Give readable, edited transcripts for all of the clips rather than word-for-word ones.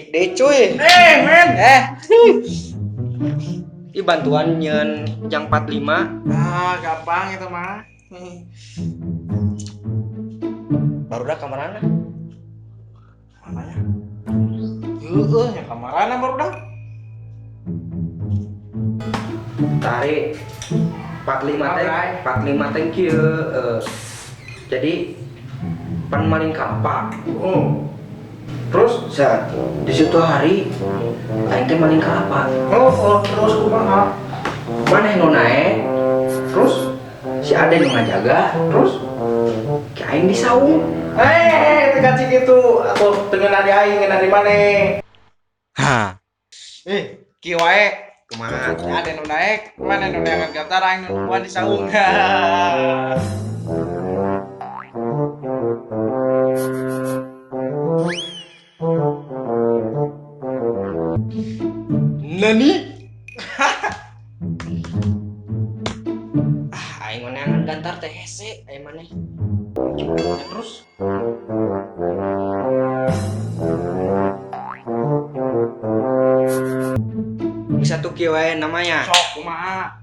Deh cuy. Eh, men. Eh. Ih, bantuan nyeun jang 45. Ah, gampang itu mah. Barudak kamarana? Mana ya? Heeh, nya kamarana barudak. Tarik 45 teh, 45 teh kieu. Jadi pan maling kalapa. Oh. Terus? Set, di situ hari aing teh maling kalapa. Oh, terus kumaha? Maneh nu naek, Terus? Si Ade nu ngajaga, Terus? Ki aing di saung. Eh, teu kacik kitu atuh teu ngeunah di aing, ngeunah di maneh. Hah. Eh, kieu wae. Kumaha? Si Ade nu naek, maneh nu neangan gantar, aing nu nungguan di saung. Nani? Ah, aing neangan gantar teh hese, aing maneh. Terus? Bisa tuh kieu wae namanya. Sok kumaha?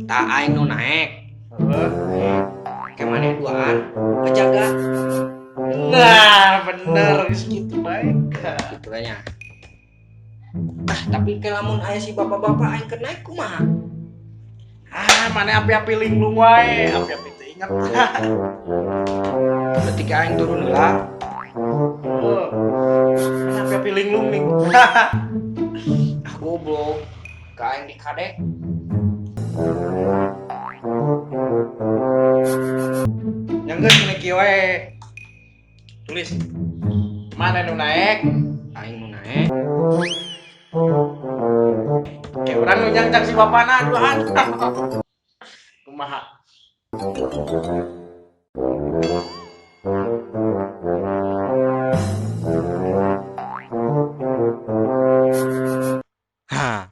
Tak aing nu naek. Heeh. Ke maneh duaan ngejaga. Nah, bener geus kitu bae. Gitu kayaknya. Ah, tapi ke lamun aya si bapak-bapak aing keur naek kumaha? Ah, maneh api-api linglung wae, api-api teu inget. Berarti ke aing turun heula. Heeh. Maneh api-api linglung nih. Ah, goblok. Ke aing di kadek. Yang geus ini kieu wae. Tulis. Maneh nu naek? Aing nu naek. Kayak urang nu nyangcang si bapana duaan. Kumaha? Hah.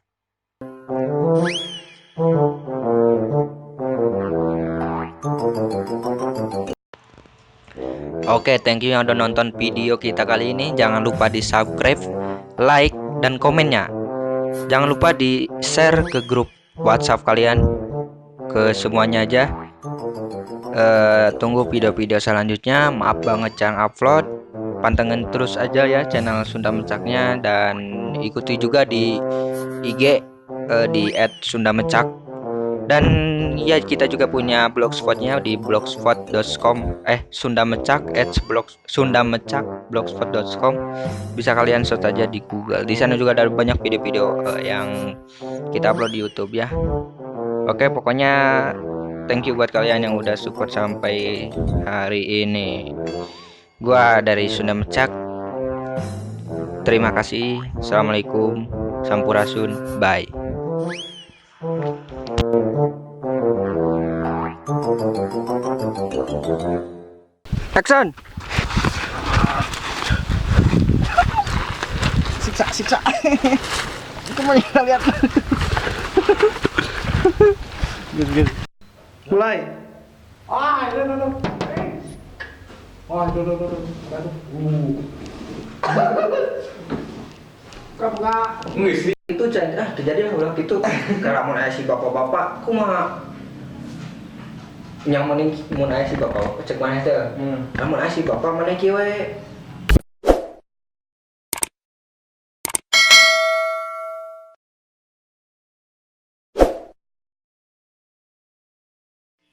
Oke, thank you yang udah nonton video kita kali ini. Jangan lupa di subscribe, like, dan komennya. Jangan lupa di share ke grup WhatsApp kalian, ke semuanya aja. Tunggu video-video selanjutnya. Maaf banget jarang upload. Pantengin terus aja ya channel Sunda Mecaknya, dan ikuti juga di IG, di @sundamecak. Dan ya, kita juga punya blogspotnya di blogspot dot com, sundamecak at blog, sundamecak blogspot dot com. Bisa kalian search aja di Google. Di sana juga ada banyak video-video yang kita upload di YouTube ya. Oke, pokoknya thank you buat kalian yang udah support sampai hari ini. Gua dari Sunda Mecak. Terima kasih. Assalamualaikum. Sampurasun. Bye. Action. Siksa, siksa. Itu mau lihat. Gitu, gitu. Mulai. Ah, itu, itu, itu. Wah, itu, itu, itu. Aduh. Buka, buka. Nggak sih. Itu jangan, ah, terjadi lah ulah gitu. Karena mun aya si bapak-bapak, kumaha? Yang mending mun aya si bapak, cek maneh teh. Lamun aya si bapak maneh kieu we.